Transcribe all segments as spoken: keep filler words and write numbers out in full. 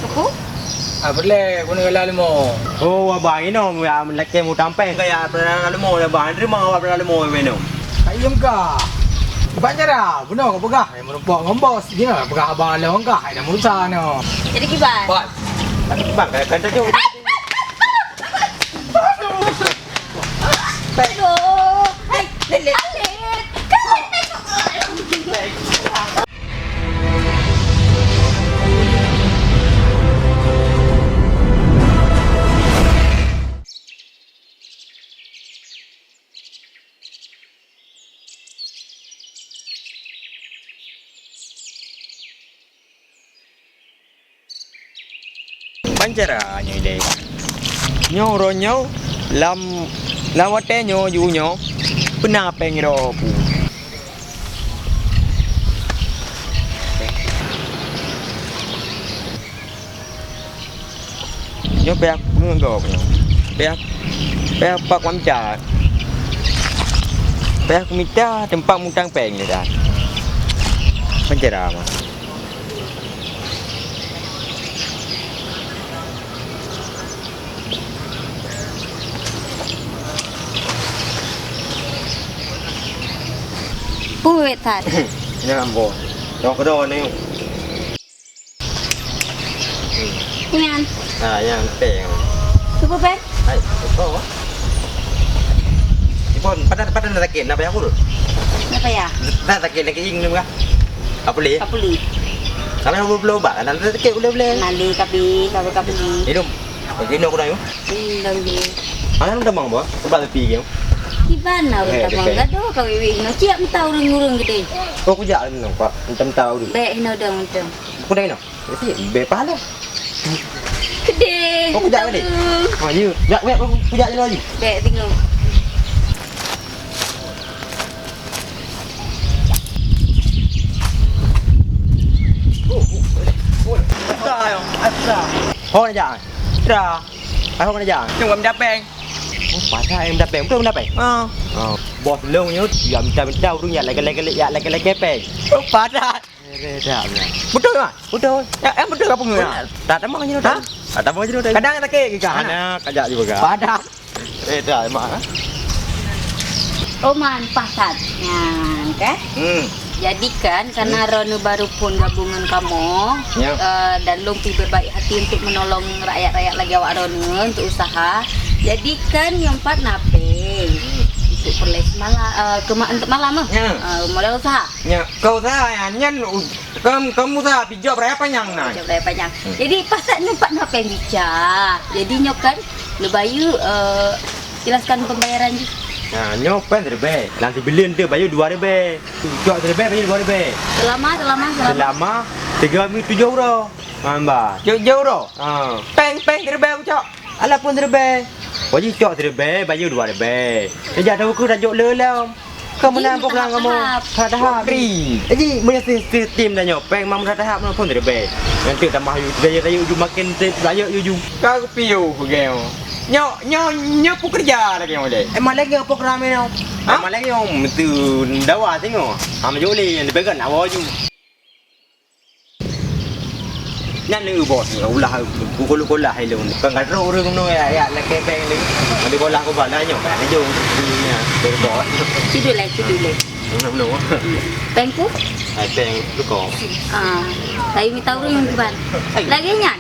Aku? Ah, peureulèe, keuneuk lhèe leumo. Oh, abang inoe, ya, lakèe mutang pèng. Kaya peureulèe lhèe leumo, abang. Terima awak peureulèe lhèe leumo minum. Ayo ka. Ban cara, bunoe ka peugah, ya, meureumpok ngon bos. Dia peugah haba lôn ka, ada meurusah nyoe. Jadi kiban? Bos. Bang, kaya kan tajuk. Aduh. Hai, Lilith. Alit. Ban cara nyoe ilèe. Nyoe uroe nyoe lam, lam watèe nyoe ju nyoe peuna pèng droe pu. Nyoe payah peungeut gob nyoe. Payah, payah pak mita. Payah mita teumpat mutang pèng lé dah. Ban cara mah. Peue wét that? Nyan boh. Nyoe keudroe nyoe. Nyan. Ha, nyan pèng. Cukup, pèng? Hai, oh. Ipon, padan, padan sakét, na payah urut. Na payah? Na sakét, na keuing ni, Kak. Ka pulih? Ka pulih. Kalau urut belum, Kak, na sakét, boleh, boleh. Nali, kabi, kabi, kabi. Minum. Minum aku dah, yuk. Hmm, dah boleh. Alah, minta bang, boh. Sebab tepi ke? Kiban lah, eh, minta bang. Gadoh kau, Wiwi. Nak siap minta urung-urung gede. Oh, aku jak, minum, Pak. Minta, minta urung. Baik, hina dong, minta. Aku dah, minum. Jadi, bepahala. Gede. Oh, kujak tadi? Oh, ya. Jak, jak, kujak je laju. Dek, tengok. Oh, oh, oh. Asa, yo. Asa. Ho nak jak? Tra. Ho nak jak? Tengok kami dapeng. Oh, pada yang dapeng. Betul dapeng? Ha. Oh, bos long nyoe, ya minta-minta urung ya lagi-lagi, ya lagi-lagi peng. Oh, pada. Betul, Mak? Betul. Ya, eh, betul apa enggak? Betul. Tak tambah je tu. Ha? Tak tambah je tu. Kadang tak kira ke, kan? Anak, kajak juga, kan? Pada. Eh, dah, Mak, eh? Oman pasat. Nyan, kan? Hmm. Jadi kan, karena Ronu baru pun gabung ngon kamoe, ya, eh, dan lôn pih berbaik hati untuk menolong rakyat-rakyat lagèe awak Ronu untuk usaha. Jadi kan, nyang pat napeng untuk perlé semalam, eh, kema-, untuk malam, eh. Ya. Eh, mulai usaha. Nyan, keu usaha nyan, nyan u-, kamu, kamu usaha pijok raya panyang na. Pijok raya panyang. Hmm. Jadi, pasat nyoe pat na pèng bica. Jadi, nyoe kan, lôn bayeue, eh, jelaskan pembayaran jih. Nah, nyoe pèng siribèe. Lam sibilin tu bayeue dua ribèe. Cok siribèe bayeue dua ribèe. Selama, selama, selama. Selama tiga minggu tujoh uroe. Mamba. Tujoh uroe? Ha. Pèng, pèng siribèe aku cok. Alah pun siribèe. Wajib cok siribèe, bayeue dua ribèe. Ejak tahu ke tajok le lom. Kamu nak program kamu? Tahap-tahap. Free. Jadi, punya sistem dah nyoe. Pèng mam tahap-tahap mana pun siribèe. Nanti tambah yu, daya, daya uju makin te-, daya uju. Kau piu, kau. Nyo, nyo, nyo pekerja lagi yang boleh. Emang lagi apa program ni? Ha? Emang lagi yang mesti dawa tengok. Am joleh yang dipegang nak waju. Nyan lé bos, ulah, bukon-bukon lah ilôn. Kan ka trok ureueng nyoe, ya, ya, lakèe pèng lé. Ada bolah ku bala nyoe, kan jong. Nya, berbos. Sidul lai, sidul lai. Nyoe, nyoe. Pèng ku? Ai, pèng ku ko. Ah, saya minta ureueng kiban. Ai. Lagèe nyan.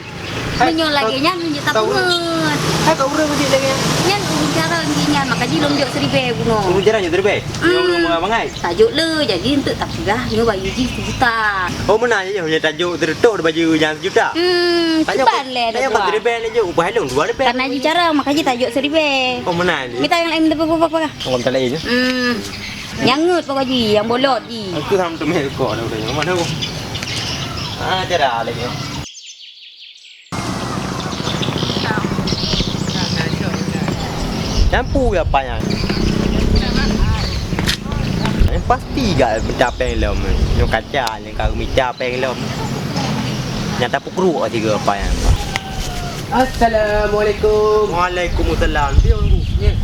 Hai, meunyoe lagèe nyan, meunyoe tapeungeut. Hai, ka ureueng udik lagèe nyan. Nyan ureueng jarang jih nyan, maka jih lôn jok siribèe bunoe. Ureueng jarang jok siribèe? Hmm. Nyoe ureueng bangai. Tajok le, jadi enteuk tapeugah nyoe bayeue jih sijuta. Oh, meunan jih, nyoe tajok teureutôh baju nyang sijuta. Hmm, tajok, kiban lé tajok dua. Ban siribèe lé jok, upah lôn dua ribèe. Karena jih jarang, maka jih tajok siribèe. Oh, meunan jih. Mita nyang laén, mita peugah, peugah, peugah. Oh, mita laén, ya? Hmm. Nyang ngeut pokok jih, nyang bolot jih. Aku sama teumèe kok dah udah nyoe. Mana aku? Ah, cara lagi. Nyang peue ya, Pak, nyan? Nyan pasti gak minta pèng lom. Nyoe kaca, nyoe ka minta pèng lom. Nyang tapeukruk sigoe, Pak, nyan. Assalamualaikum. Waalaikumsalam. Dia, Unggu. Ya.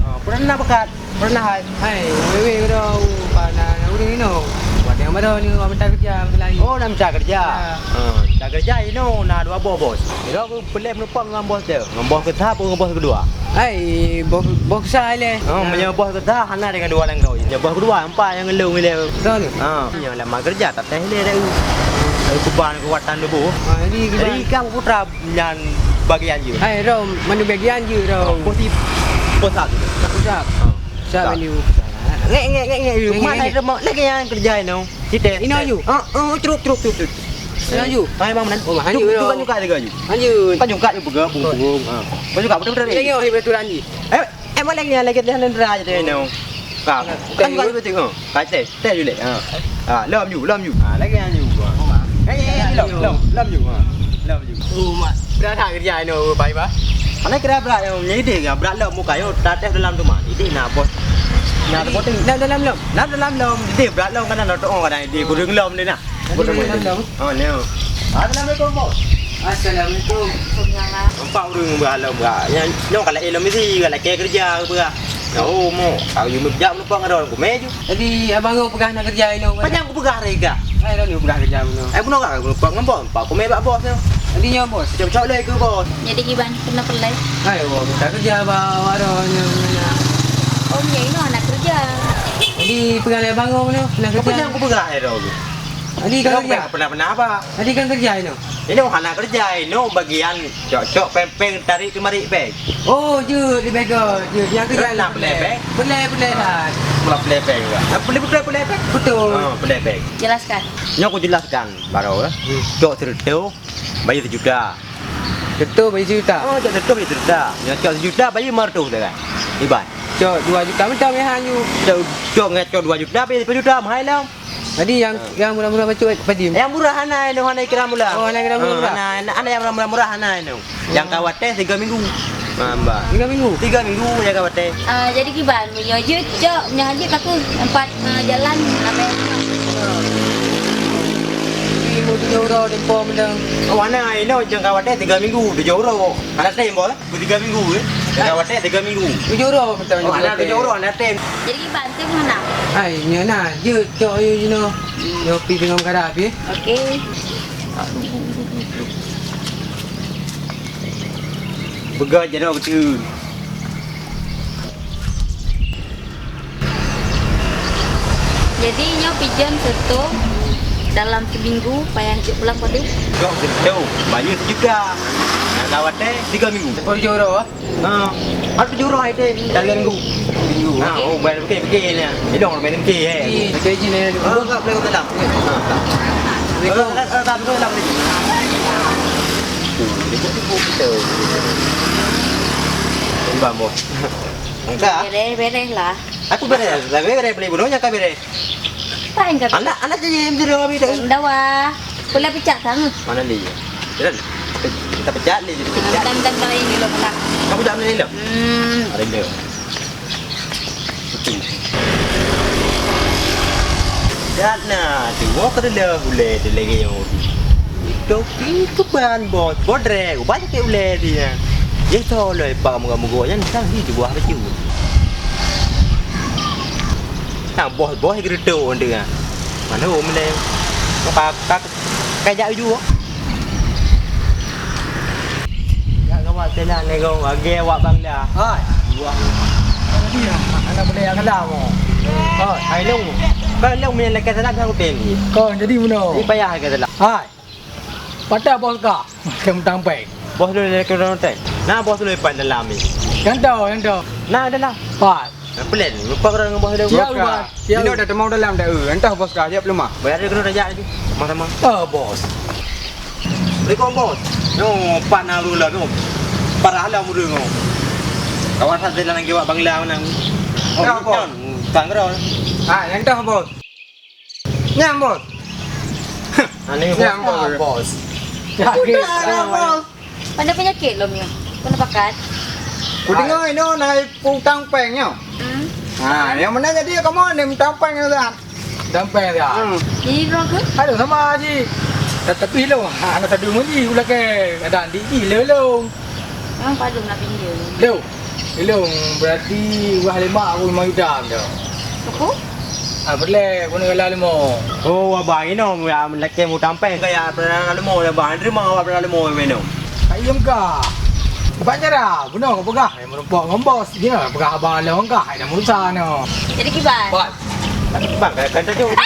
Ah, pernah bekat? Pernah hai. Hai, wewe udah, uh, pana ureueng inoe. Watèe nyan baroe nyoe, awak mita keureuja, meuteulahé. Oh, na mita keureuja? Ya. Ha, mita keureuja inoe na dua boh bos. Inoe ku peureulèe meurumpok ngon bos teu. Ngon bos keusah atawa ngon bos keudua? Hai, bos, bos keusah ilèe. Oh, meunyoe bos keusah hana deungon dua laén droe. Nyoe bos keudua, empat nyang ngeulong ilèe. Beutôi. Ha. Nyang lam keureuja tatéh ilèe dah. Keuban keuwatan tuboh. Ha, jadi keuban. Jadi kan putra nyan bagian jih. Hai, rom, manu bagian jih, rom. Oh, pos i-, pos satu. Pusat. Ha. Pusat manu. Ngek, ngek, ngek, ngek. Ngek, ngek, mana ngek. Ada mau lagi yang kerja inoe? Cite. Inoe aju. Ah, ah, truk, truk, truk, truk. Inoe aju. Hai, bang, mana? Oh, aju, truk, rom. Truk, juga, juga, juga, aju. Lanjut. Kan juga, juga, bungung, bungung. Ha. Kan juga, betul, betul. Lagi, oh, betul, Anji. Eh, eh, boleh ni, lagi dah nendera je tu, inoe. Ha. Kan juga, betul, ha. Ka teh, teh ju lé. Ha. Ha, lom ju, lom ju. Ha, lagèe nyan ju. Ha. Eh, eh, eh, lom, lom, lom ju. Ha. Lom ju. Oh, mak. Brat that keureuja inoe, Bai, bah. Mana kira brat nyoe, nyoe idéh nyan, brat lom muka nyoe, tatéh dalam teuma. Idéh na bos. Na bos. Na dalam lom. Na dalam lom, idéh brat lom kan na toh kan idéh, kureueng lom deh na. Kureueng lom. Oh, nyoe. Assalamualaikum, Bos. Assalamualaikum. Nampak ureueng brat lom, brat. Nyan, nyoe kan lagèe lom isi, kan lagèe keureuja, brat. Oh, mo, aku meujak meunumpak ngon droeneuh kumé ju. Jadi, abang nyoe peugah na keureuja inoe, Bang? Panyang kupeugah rega. Hai, droeneuh peugah keureuja bunoe. Eh, bunoe ka kupeugah ngon bos, pak kumé bak bos nyoe. Jadi nyoe, bos. Cok-cok lé keu bos. Jadi kiban keuneuk peulai. Hai, bos, ka keureuja bak warong nyoe. Oh, nyoe inoe hana keureuja. Jadi, peugah lé abang nyoe, na keureuja. Panyang kupeugah, eh, droeneuh. Jadi, ka keureuja? Pernah-pernah apa? Jadi, ka keureuja inoe? Inoe hana keureuja, inoe bagian Cok-cok péng-péng tarék keumarik péng. Oh, jeuet leubeh göt, jeuet. Nyang keu nyang na peureulèe péng. Peureulèe, peureulèe that. Mula peureulèe péng juga. Nah, peureulèe, peureulèe, peureulèe péng. Betul. Oh, peureulèe péng. Jelaskan. Nyoe kujelaskan baroe, eh. Hmm. Cok sireutoh, bayeue sijuta. Sireutoh bayeue sijuta? Oh, cok sireutoh bayeue sijuta. Nyoe cok sijuta bayeue lima reutôh dah kan. Iban. Cok dua juta mantong meuhai nyoe. Cok, cok ngon cok dua juta bayeue lima juta meuhai lom. Jadi nyang, nyang murah-murah bacut padum? Nyang murah hana inoe, hana ikira murah. Oh, hana ikira murah. Ha, hana, hana, hana nyang murah-murah hana inoe. Nyang ka watèe tiga minggu. Ha, mbak. Tiga minggu? Tiga minggu nyang ka watèe. Ah, jadi kiban, meunyoe jeuet, cok, meunyoe jeuet ka keuh tempat, ah, jalan, apa? Jadi, mau tujoh uroe tempo mantong. Oh, hana inoe nyang ka watèe tiga minggu, tujoh uroe. Hana tem, boh. Tiga minggu, eh? Dah watèe tiga minggu. Tujoh uroe beutôi. Oh, hana tujoh uroe, hana tem. Jadi, kiban tem hana? Hai, nyoe na, jeuet cok yue jinoe. Nyoe pi teungoh meukarat pi. Oke. Peugah jinoe beutôi. Jadi, nyoe pijan sireutoh dalam seminggu payah jok pulang padum? Jok sireutoh, bayeue sijuta. Nyang ka watèe tiga minggu. Sepuluh juta, ah? Ha. Ada tujoh uroe hai teh, dalam minggu. Minggu. Ha, oh, bayar okey, okey ni. Idong main okey, eh. Okey, okey, ni. Oh, tak boleh dalam. Ha. Assalamualaikum. Eh, eh, eh, tak boleh dalam ni. Tuh, dia pun tipu kita. Sembang, bos. Angka. Bereh, bereh lah. Aku bereh. Tapi bereh beli bunuhnya kau bereh. Paling kata. Anak, anak je yang dulu habis dah. Dawa. Pula pecah tangan. Mana dia? Jalan. Kita pecah ni, jadi pecah. Dan, dan kalau ini lo pecah. Kamu tak boleh lo? Hmm. Ada dia. Dan na, tu wo ka deuh ulèe tu lagèe nyoe. Toki tu ban bos, bodrek, ubah cakap ulèe dia. Ye to loi pa muga-muga nyan sang di buah baju. Nah, bos-bos geureutok dia. Mana um le? Ka, ka, ka jak uju. Jak gawat tenan nego age awak bangla. Hai. Buah. Tadi ya, anak boleh yang kena mo. Hai. Hai long. Kan long punya lekat salah kan hotel ni. Kau jadi mana? Ni payah ke salah. Hai. Patah bos ka. Macam tampek. Bos lu lekat hotel. Nah, bos lu pan dalam ni. Yang tahu, yang tahu. Nah, adalah. Pat. Pelan, lupa orang ngon bos dia. Siap, Bos. Siap. Ini udah temau dalam dah. Eh, entah bos kah, siap lemah. Bayar dia kena rajak lagi. Sama-sama. Oh, bos. Assalamualaikum, bos. No, Pak Narullah no. Parah lah muda no. Kawasan jalan lagi wak Bangla menang. Oh, ya, bos. Kan kau. Ah, entah bos. Nyam, bos. Aneh, bos. Nyam, bos. Bos. Sakit. Udah, bos. Pandai penyakit lom nyoe. Kena pakat. Kudeungoe inoe na utang péng nyoe. Hmm. Ha, nyang meunan jadi kamoe ni utang péng nyoe dah. Utang péng dah. Hmm. Jadi droe ke? Aduh, sama ji. Tapi lo, ha, anak sadu meuji ulakèe. Kadang di ji lelong. Memang padum nak pinjam. Lo. Lelong berarti wah lima aku lima juta dah. Aku? Ah, peureulèe, bunoe lhèe limo. Oh, abang, inoe ya, lakèe meutampai. Kaya peureulèe lhèe limo, abang. Terima awak peureulèe lhèe limo, minum. Ayo ka. Bak cara, bunoe ka peugah, ya, meureumpok ngon bos. Dia peugah abang lôn ka, ada urusan, no. Jadi kiban. Bang, bang, kan, kan,